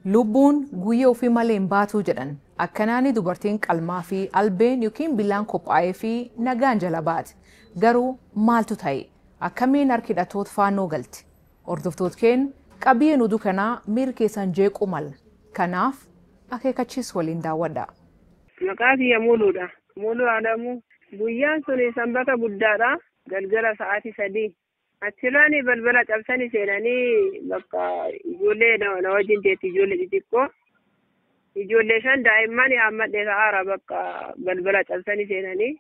Lubbuun guyyaa ofii malee hin baatuu jedhan. Akkanaani dubartiin qalmaa fi albeen yookiin billaan qophaa'ee fi nagaan jala baate. Garuu maaltu ta'e? Akkamiin harki hidhattoota faannoo galti? Hordoftoota keenya qabiyyeen oduu kanaa miira keessan jeequu mala. Kanaaf akeekkachiisa waliin daawwadhaa. Maqaa kiyya Muluudha. Muluu Alamuu. Guyyaan sun sanbata guddaadha. Galgala sa'aatii 3. Achirraan balbala cabsanii seenanii bakka ijoollee na wajjin teetti ijoollee xixiqqoo. Ijoollee 5 daa'imman hammadhee ta'aara bakka balbala cabsanii seenanii.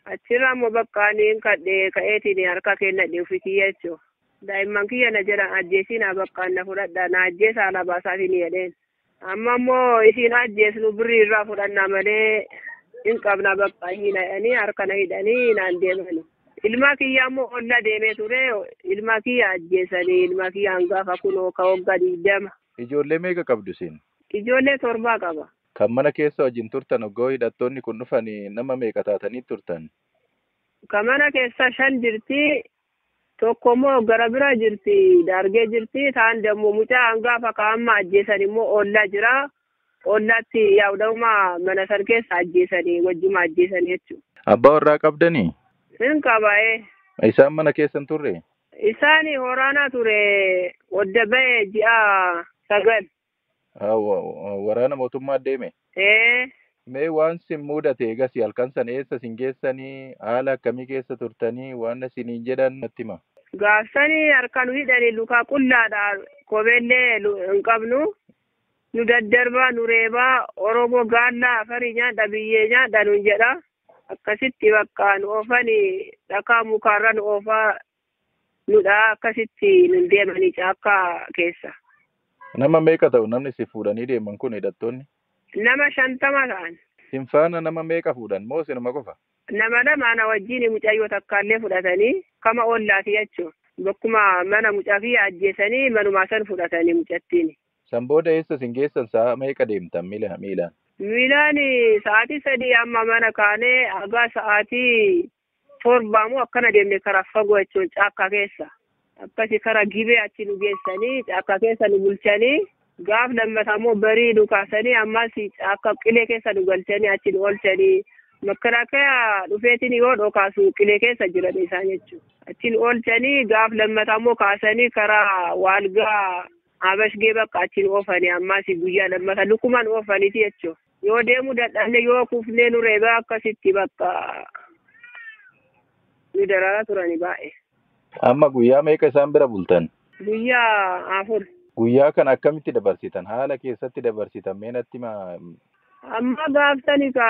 Achirraa immoo bakka ani hin kadhee ka'eetiin harka kennadhe ofii kiyya jechuudha. Daa'imman kiyya na jedhan ajjeesinaa bakka na fudhadhaa na ajjeesaa ala baasaatiin jedheen. Amma immoo isiin ajjeesnu birrii irraa fudhannaa malee hin qabna bakka hin harka na hidhanii naan deemani. Ilma kiyya immoo olla deemee ture ilma kiyya ajjeesanii ilma kiyya hangafa kunoo ka waggaa 20. Ijoollee meeqa qabdu isin? Ijoollee 7 qaba. Kan mana keessa wajjin turtan oggoo hidhattoonni kun dhufanii nama meeqa taatanii turtan? Kan mana keessa 5 jirti. Tokko immoo gara bira jirti daargee jirti. Taan dammoo mucaa hangafa ka amma ajjeesan immoo olla jira. Ollaatti yaa'udhuma mana san keessa ajjeesanii wajjuma ajjeesanii jechuudha. Abbaa warraa qabdanii? Hin qabaa'ee. Isaan mana keessan turre? Isaan horaanaa ture wadda ba'e ji'a 9. Waraana mootummaa deeme? Ee. Mee waan sin mudate egas halkan sana eessa sin geessanii haala akkamii keessa turtanii waan isiniin jedhan natti hima. Gaafsanii harka nu hidhanii lukaa qullaadha kopheellee hin qabnu. Nu daddarbaa nu reebaa Oromoo gaallaa afarii nyaadha biyyee nyaadha nuun jedha. Akkasitti bakka nu oofanii dhakaa mukaarra nu oofaa nudha akkasitti nu deemanii caakkaa keessa. Nama meeqa ta'u namni si fuudhanii deeman kun hidhattoonni? Nama 50 ta'an. Sin faana nama meeqa fuudhan moo sinuma qofa? Nama 2 na wajjin mucayyoo takkaallee fudhatanii kama ollaati jechuudha. Bakkuma mana mucaa kiyya ajjeesanii manumaa san fudhatanii mucattiin. San booda eessa sin geessan sa'a meeqa deemtan miilaan? Miilaan sa'aatii 3 amma mana kaanee haga sa'aatii 7 moo akkana deemne karaa fagoo jechuun caakkaa keessa. Akkasi karaa gibee achi nu geessanii caakkaa keessa nu bulchanii gaaf lammataa immoo barii nu kaasanii ammas caakkaa qilee keessa nu galchanii achi nu oolchanii makkalaakayaa dhufeetiin yoo dhokaasu qilee keessa jiran isaan jechuudha. Achi nu oolchanii gaaf lammataa immoo kaasanii karaa waalgaa Abashgee bakka achi nu oofanii ammas guyyaa lammataa lukkumaan oofaniiti jechuudha. Yoo deemuu dadhabne yoo kufnee nu reebaa akkasitti bakka nu dararaa turani baay'ee. Amma guyyaa meeqa isaan bira bultan? Guyyaa 4. Guyyaa kana akkamitti dabarsitan? Haala keessatti dabarsitan mee natti himaa. Amma gaaftani ka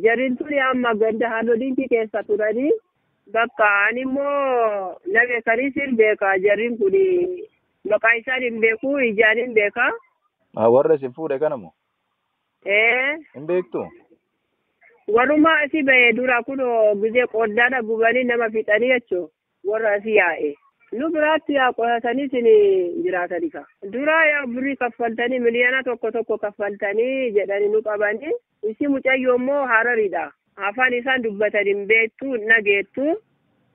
jarriin tuni amma ganda halluu diimaa keessa turanii bakka ani immoo na beekanii sin beeka jarriin kun maqaa isaan hin beeku ijaan hin beeka. Warra isin fuudhe kana moo? Ee. Hin beektu? Walumaa asii ba'ee dura kunoo gizee qoddaadha gubanii nama fixanii jechuudha. Warra asii yaa'e. Nu biraatti yaa qotatanii isin jiraatani ka. Dura yaa birrii kaffaltanii miliyoona 1 kaffaltanii jedhanii nu qabanii. Isi mucayyoo immoo Harariidha. Afaan isaan dubbatan hin beektu nageettu.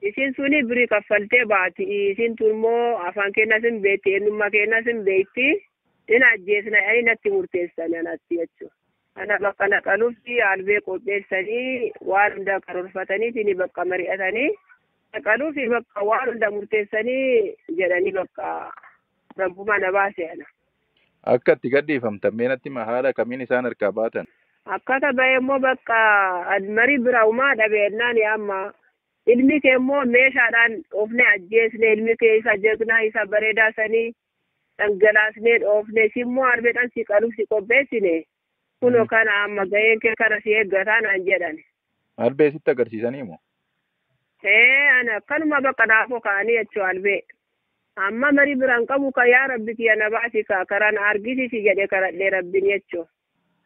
Isin suni birrii kaffaltee baati. Isin tun immoo afaan keenyas hin beekti eenyummaa keenyas hin beekti. In ajjeesna jedhanii natti murteessanii anatti jechuudha. Ana bakka naqaluuf albee qopheessanii waan hunda karoorfatanii bakka mari'atanii naqaluuf bakka waan hunda murteessanii jedhanii bakka rabbuma na baase ana. Akka itti gadhiifamtan mee natti hima haala kamiin isaan harkaa baatan? Akkata ba'e immoo bakka marii bira uumaa dhabeennaan amma ilmi kee immoo meeshaadhaan dhoofnee ajjeesne ilmi kee isa jegnaa isa bareedaa sanii dhangalaasnee dhoofne si immoo albeedhaan si qaluuf si qopheessine. Kunoo kana amma gaheen kee kana si eeggataa naan jedhan. Albee sitti agarsiisanii moo? Ee ana akkanuma bakka naafoo ka'anii jechuu albee. Amma marii biraan qabu ka yaa rabbi kiyya na baasi ka karaa na argisiisi jedhee karadhee rabbiin jechuu.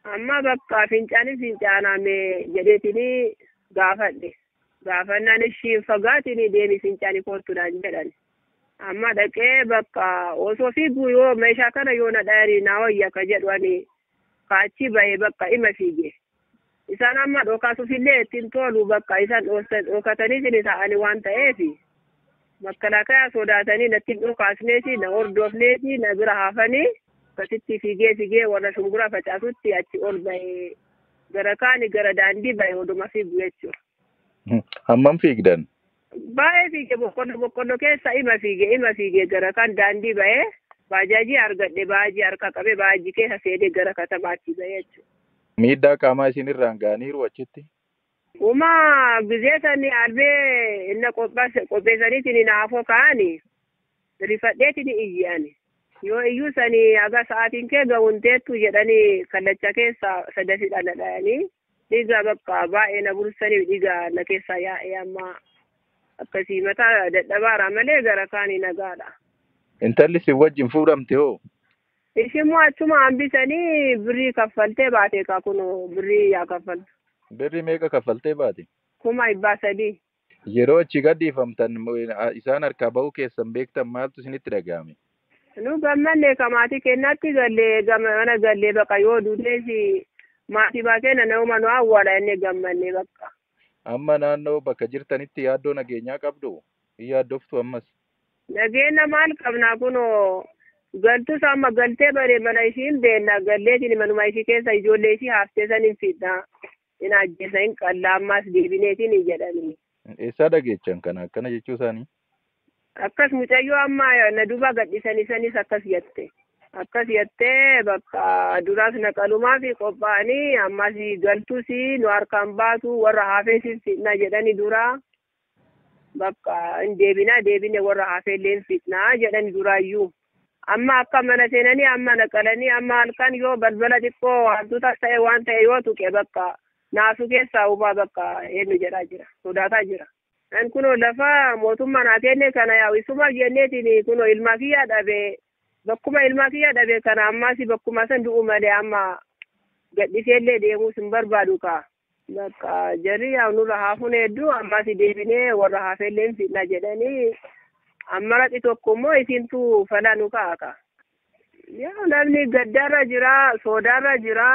Amma bakka fincaanii fincaaname jedheetinii gaafadhe. Gaafannaan ishiin fagaatinii deemi fincaanii koottuudhaan jedhan. Amma dhaqee bakka osoo fiiguu yoo meeshaa kana yoo na dhayanii na wayya ka jedhu ani kaachi ba'ee bakka ima fiige. Isaan amma dhokaasuufillee ittiin tolu bakka isaan dhokatanii isin ta'anii waan ta'eef makkalaakayaa sodaatanii natti hin dhokaasneeti na hordofneeti na bira hafanii Akkasitti fiigee fiigee warra shumburaa facaasutti achi ol ba'ee gara kaani gara daandii ba'e oduma fiigu jechuudha. Hammam fiigdan? Baay'ee fiige, boqqolloo keessa ima fiige gara kaan daandii ba'ee baajaajii argadhe, baajii harka qabee baajii keessa seenee gara katamaatti ba'ee jechuudha. Miidhaa qaamaa isin irraan ga'aniiru achitti? Uma gizee sani albee inna qopheessaniitiin naafoo ka'anii rifadheetiin iyyani. Yoo iyyuu sani haga sa'aatiin kee ga'uun teettu jedhanii kallacha keessa sadasidha na dhayanii dhiiga bakka baay'ee na bursanii dhiiga na keessa yaa'ee amma akkasii mataa dadhabaara malee gara kaanii nagaadha. Intalli si wajjin fuudhamte hoo? Ishimmoo achuma hambisanii birrii kaffaltee baate kaa kunoo birrii yaa kaffaltu. Birrii meeqa kaffaltee baate? 300,000. Yeroo achi gadhiifamtan isaan harkaa ba'uu keessan beektan maaltu isinitti dhaga'ame? Nu gammanne ka maatii keenyatti gallee mana gallee bakka yoo duunees maatii baakee nama nu awwaala inni gammanne bakka. Amma naannoo bakka jirtanitti yaaddoo nageenyaa qabdu? Hin yaaddoftu ammas? Nageenya maal qabnaa kunoo galtus amma galtee bare mana ishiin beenna galleetiin manuma ishii keessa ijoollee ishii haftee san hin fidna. Hin ajjeesa hin qallaa ammas deebineetiin hin jedhanii. Eessaa dhageechan kana akkana jechuu isaanii? Akkas mucayyoo amma na duuba gadhiisanii sanis akkas jette. Akkas jettee bakka duraas na qalumaa fi qophaa'anii ammas galtus nu harkaan baatu warra hafees fitna jedhanii dura bakka hin deebinaa deebine warra hafeellee hin fitnaa jedhanii duraayyuu. Amma akka mana seenanii amma na qalanii amma halkan yoo balbala xiqqoo wantoota ta'e waan ta'e yoo tuqe bakka naasu keessaa hubaa bakka eenyu jedhaa jira sodaataa jira. An kunoo lafa mootummaa naa kenne kana yaa'u isuma jenneetiin kunoo ilma kiyyaa dhabe bakkuma ilma kiyyaa dhabe kana ammas bakkuma san du'u malee amma gadhiseellee deemuus hin barbaadu kaa. Bakka jarri yaa'u nurra haafuun hedduu ammas deebinee warra hafeellee hin fidna jedhanii amma raxi tokko immoo isintu fala nu kaa'a ka. Yaa'u namni gaddaarra jira sodaarra jira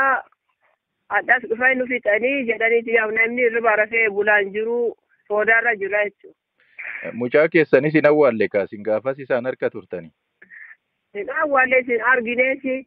hadhas dhufanii nu fixanii jedhaniiti yaa'u namni hirriba rafee bulaan jiru sodaarra jira jechuudha. Mucaa keessanis hin awwaalle kaasin gaafas isaan harka turtani. Hin awwaalle isin arginees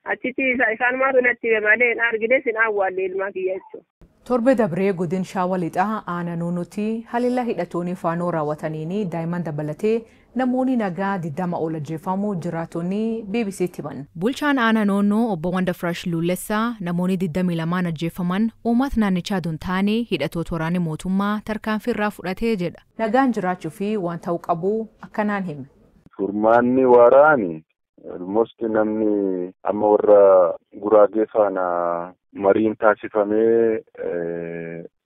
achitti isaan maatu natti hime malee hin arginees hin awwaalle ilma kiyya jechuudha. Torbe dabree godin Shawaa Lixaa aanaa Nuunutti haleellaa hidhattoonni faanoo raawwataniin daa'imman dabalatee namoonni nagaa 20 ol ajjeefamuu jiraattonni BBC'tti himan. Bulchaan aanaa Noonnoo obbo Wandafresh Lullessaa namoonni 22 ajjeefaman uummata naannichaa osoo hin taane hidhattoota waraana mootummaa tarkaanfii irraa fudhatee jedha. Nagaan jiraachuu fi waan ta'uu qabu akkanaan hime. Furmaanni waraani almost namni amma warra Guraagee faana mariin taasifamee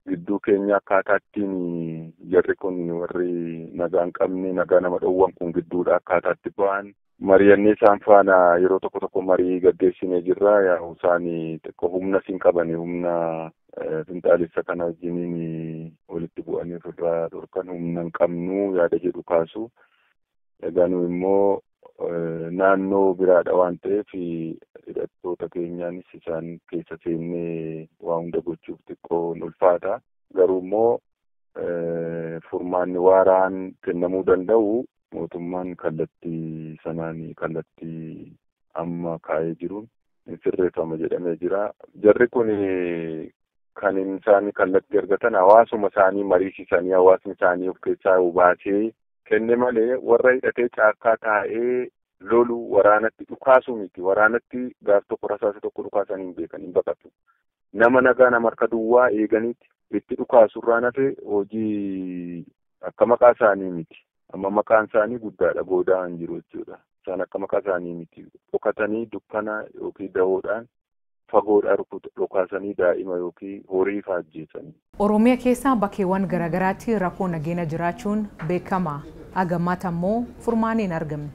gidduu keenya akkaataa ittiin jarri kun warri nagaa hin qabne nagaa nama dhowwan kun gidduudha akkaataa itti ba'an mari'annee isaan faana yeroo tokko tokko marii gaggeessinee jirra. Yaa'u isaan xiqqoo humna siin qabani humna finxaalessa kana wajjiniin walitti bu'anii ofirraa dhorkan humna hin qabnu yaada jedhu kaasu. Egaa nu immoo naannoo biraadha waan ta'eef hidhattoota keenyaanis isaan keessa seennee waa hunda gochuuf xiqqoo ulfaata. Garuu immoo furmaanni waaraan kennamuu danda'u mootummaan kallattii sanaan kallattii amma kaa'ee jiruun sirreeffama jedhamee jira. Jarri kun kan isaan kallattii argatan hawaasuma isaanii mariisisanii hawaasni isaanii of keessaa baasee kenne malee warra hidhatee caakkaa taa'ee lolu waraanatti dhukaasu miti. Waraanatti gaaf tokko rasaasa tokko dhukaasan hin beekan hin baqatu. Nama nagaa nama harka duwwaa eeganitti itti dhukaasurraan hafe hojii akka maqaa isaanii miti. Amma maqaan isaanii guddaadha goodaa hin jiru jechuudha. Isaan akka maqaa isaanii miti. Dhokatanii dukkana yookiin dahoodhaan fagoodhaa dhukaasanii daa'ima yookiin horii fa'aa ajjeesanii. Oromiyaa keessa bakkeewwan garaagaraatti rakkoo nageenya jiraachuun beekama. Hagammaatti ammoo furmaanni hin argamne.